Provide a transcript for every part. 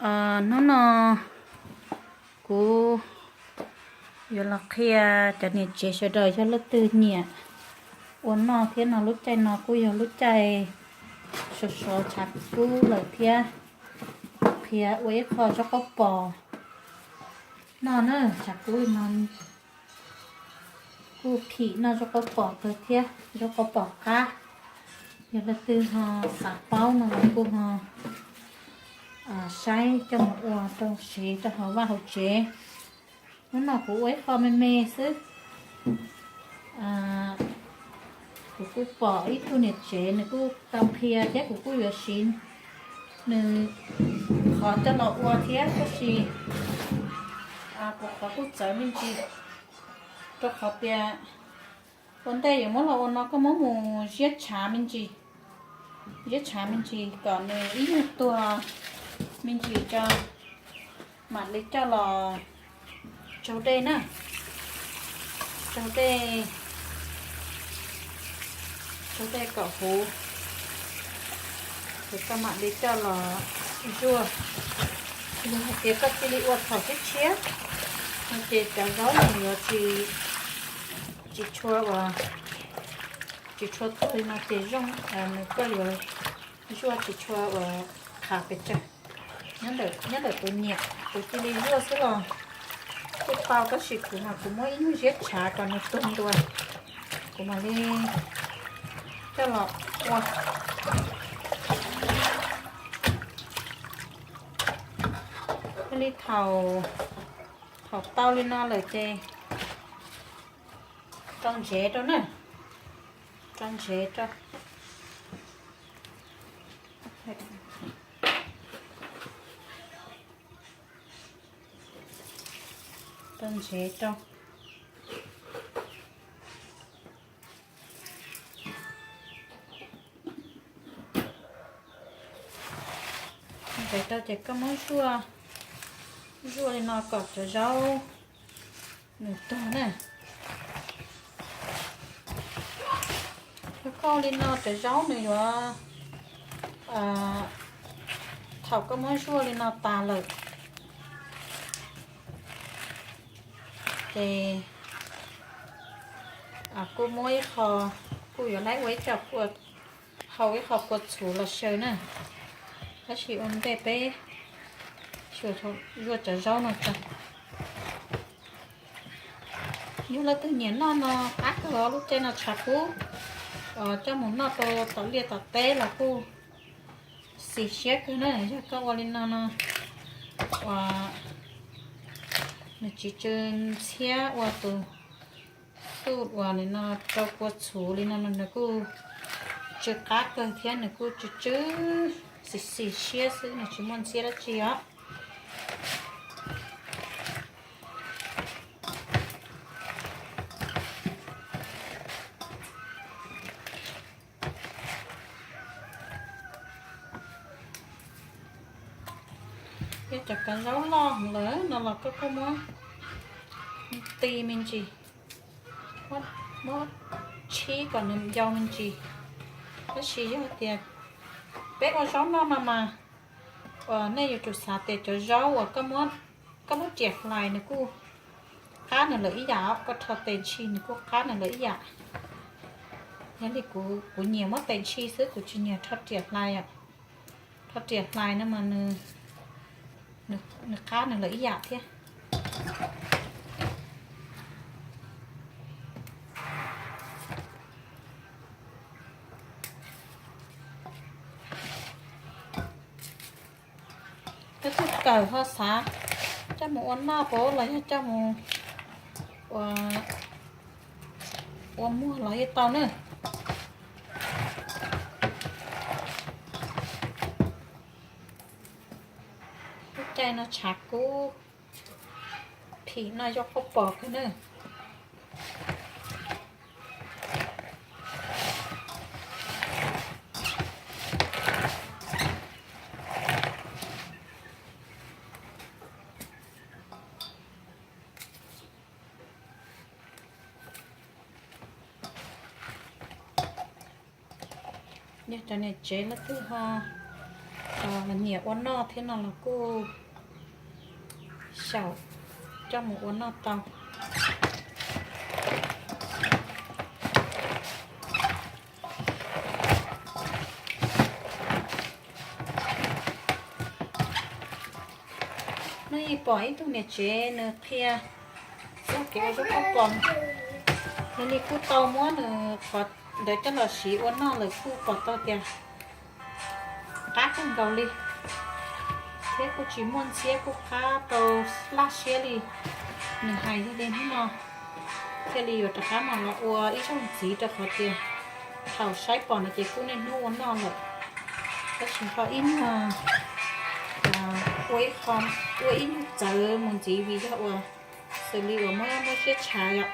Hnub no kuv yuav los qhia cov niam tsev sawv daws yog leej twg nyiam ua noj thiab no, lub caij no kuj yog lub caij sov sov tshav kub lawm thiab. Qhia ua ib qho zaub qaub pos noj na, tshav kub no kuj phim noj zaub qaub pos kawg thiab, zaub qaub pos qab. Yog leej twg ho xav paub no los kuj ho saib coj mus ua rau siv rau hauv vaj hauv tsev. Hnub no kuv ua ib qho me me xwb. Kuv kuj pom ib tug niam tsev nws kuj tau qhia thiab kuv kuj yuav siv nws qhov coj los ua thiab, tab sis kuv qhov kuj txawv me ntsis, rau qhov tias ua ntej yuav muab los ua no koj muab mus ziab tshav me ntsis, ziab tshav me ntsis kom nws ib nyuag tuag me ntsis tso mam li coj los tsaug dej na, tsaug dej, tsaug dej kom huv, ces koj mam li coj los zuaj. Yog hais tias koj cia li ua thaum tshiab tshiab no ces cov zaub nws yuav tsis, tsis tshua uas, tsis tshua tuag li no ces zoo, nws koj yuav zuaj tsis tshua uas qhav pes tsawg. Nyob ntawm tus nyiam tus cia li zuaj xwb los kuj tau, tab sis kuv mas kuv muab ib nyuag ziab tshav kom nws tuag ntua, kuv mam li coj los ua. Thiaj li thaum, thaum tau li no lawm ces rau ntsev rau na, rau ntsev rau, rau ntsev rau. Ntsev rau ces koj muab zuaj, zuaj li no kom cov zaub nws tuag na. Yog koj ua li no cov zaub nws yuav, thaum koj muab zuaj li no tas lawm ces kuj muab ib qho, kuj yuav laib ua ib co kua, hau ib qho kua txhuv los xyaw na. Tab sis ua ntej peb xyaw, zuaj cov zaub no tso. Yog leej twg nyiam noj no qab kawg, lub caij no tshav kub, coj mus noj rau tom liaj tom teb los kuj xis siab kawg na. Yog koj ua li no no, uas nws tsis tsw ntxhiab ua tus xuj uas nim no rau kua txhuv li no, nws kuj tsw qab kawg thiab nws kuj tsw tsw xis xis siab xwb, nws tsis muaj ntxhiab dab tsi os. Yog cov kav zaub loj lawm no los koj kuj muab ti me ntsis, muab tshib kom nws yau me ntsis. Tab sis yog tias peb ua zaub noj no mas, uas nej yuav tsum xav tias cov zaub uas koj muab riam hlais nws kuj qab nws lawm ib yam, koj rho tes ntshis nws kuj qab nws lawm ib yam. Yog li kuv, kuv nyiam muab tes ntshis xwb, kuv tsis nyiam rho riam hlais os. Rho riam hlais no mas nws qab nws lawm ib yam thiab. Tus twg kawm ho xav coj mus ua noj puas los yog coj mus ua muag los yeej tau na. Lub caij no tshav kub, phim noj zaub qaub pos kawg na. Yog cov niam tsev leej twg ho Nyiam ua noj thiab no los kuj xyaum coj mus ua noj tau. Nej pom ib tug niam tsev nws qhia txoj kev ua zaub qab pos, nws li kuj tau muab nws qhov ntawd coj los siv ua noj lawm kuj pom tau tias qab kawg nkaus li, thiab kuj tsis muaj ntxhiab, kuj qab tau laj siab li. Nws hais yog li hnub no thiaj li yuav rov qab mus los ua ib zaug ntxiv rau qhov tias thaum saib pom no ces kuj niaj hnub ua noj lawm, tab sis ho ib nyuag ua ib qho, ua ib nyuag txawv mus ntxiv vim yog ua xws li uas muab, muab siab tshav yom,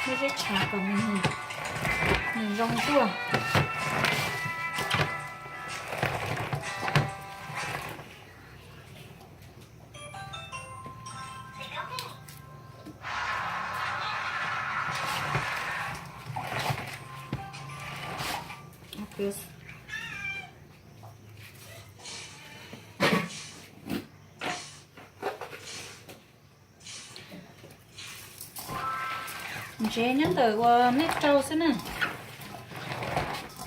muab siab tshav kom nws, nws zoo zuaj. Ntsev nyob ntawm uas nej rau xwb na.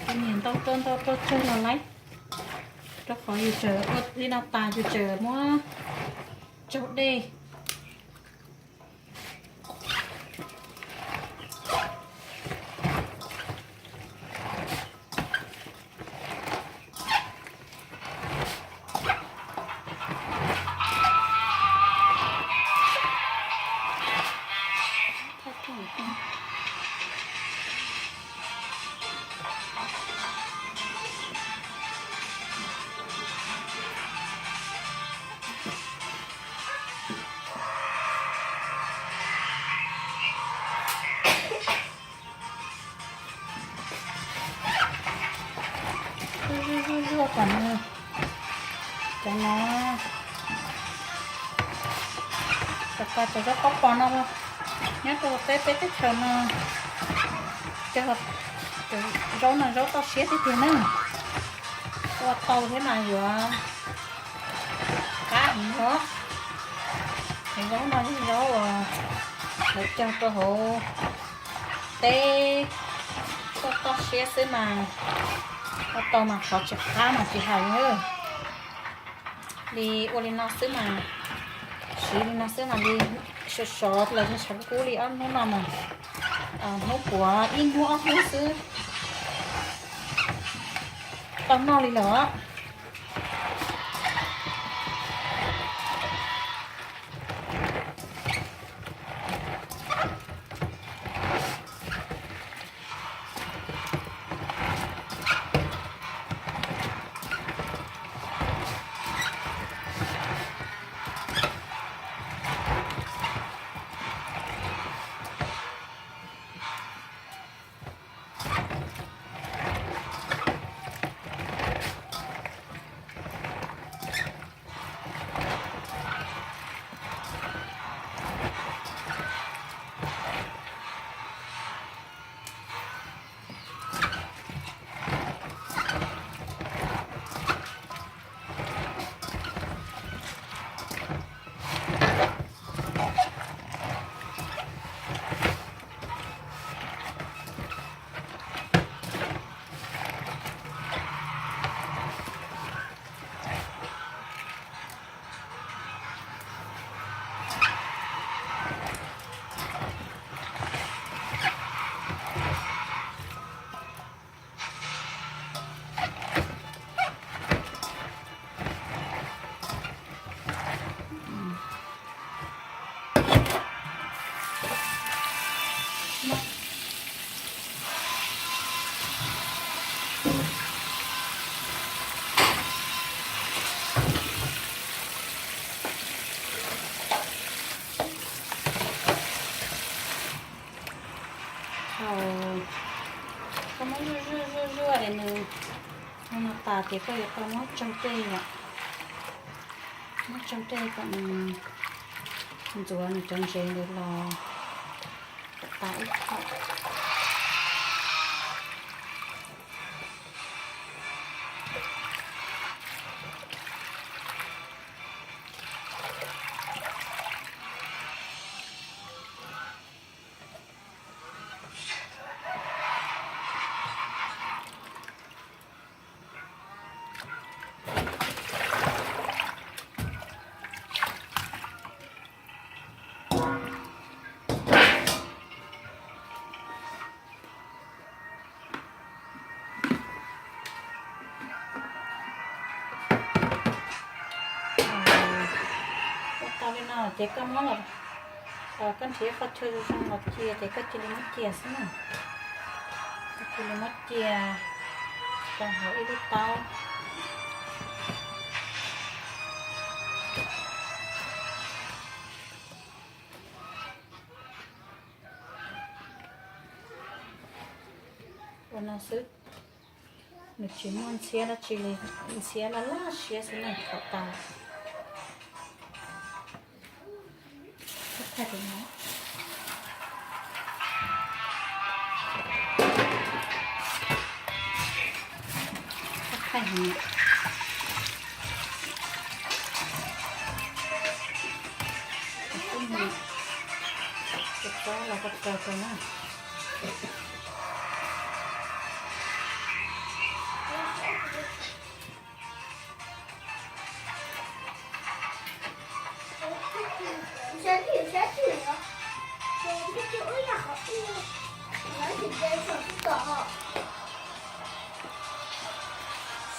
Tus niam ntau rau ntau rau tsawg los laib, rau qhov yus tseem ua li no tas yus tseem muab tsaug dej. Zuaj zuaj zuaj kom nws, cov no, cov, cov zaub qab pos no nyob rau peb, peb teb chaws no, cov zaub no zaub toj siab tiag tiag na. Ua tau thiab mas yuav qab heev os. Zaub no yog zaub uas lawv cog rau hauv teb tuaj toj siab xwb mas, ua tau mas qhov tsis qab mas tsis hais. Li ua li no xwb mas, siv li no xwb mas li sov sov los yog tshav kub kub li ob hnub no mas, hnub puav ib hnub ob hnub xwb tau noj li lawm. Thaum koj muab zuaj zuaj zuaj zuaj es nws no tas ces koj yuav tau muab tsaug dej yom. Muab tsaug dej kom nws ntxuav nws cov ntsev ntawd los tas ib thaum. Li no ces koj muab los, koj nrhiav qhov chaw zoo zoo los cia ces koj cia li muab cia xwb na. Koj cia li muab cia rau hauv ib lub taub. Ua no xwb, nws tsis muaj ntxhiab dab tsi li, ntxhiab laj laj siab xwb na, kom tau.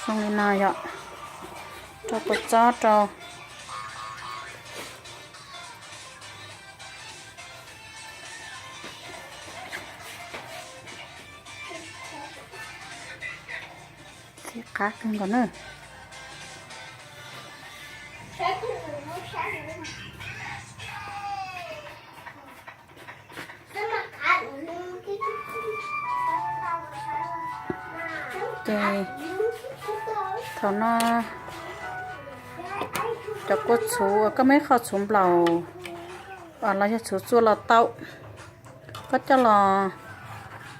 Zoo li no yom, rau kua txob rau. Txi qab kawg nkaus na. Ces thaum no cov kua txhuv uas koj muaj ib qho txhuv nplaum los yog txhuv txua los tau, koj coj los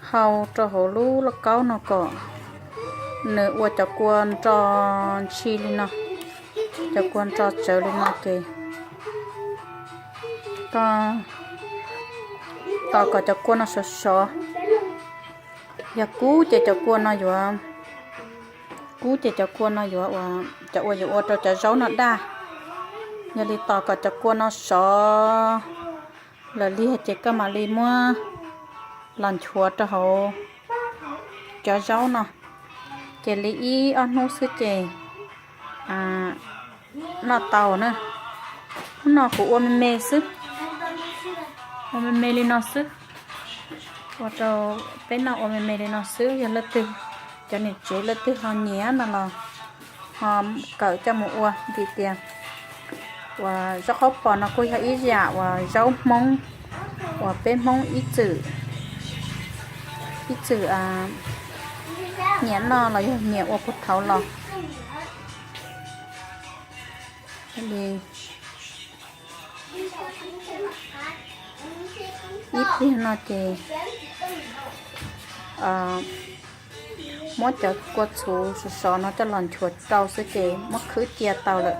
hau rau hauv lub lauj kaub no kom nws ua cov kua nro ntshi li no, cov kua nro tsawv li no ces koj tos kom cov kua no sov sov. Yog kub ces cov kua no yuav, kub ces cov kua no yuav ua, cov uas yuav ua rau cov zaub no daj. Yog li tos kom cov kua no sov lawm liag ces koj mam li muab los nchuav rau hauv cov zaub no. Ces li ib ob hnub xwb ces noj tau na. Hnub no kuv ua me me xwb, ua me me li no xwb. Ua rau peb noj ua me me li no xwb, yog leej twg, cov niam tsev leej twg ho nyiam no los ho kawm coj mus ua. Vim tias uas zaub qaub pos no kuj yog ib yam uas zaub Hmoob uas peb Hmoob ib txwm, ib txwm nyiam noj los yog nyiam ua puag thaum ub los. Ib pliag no ces muab cov kua txhuv sov sov no coj los nchuav rau xwb ces muab khwb cia tau lawm.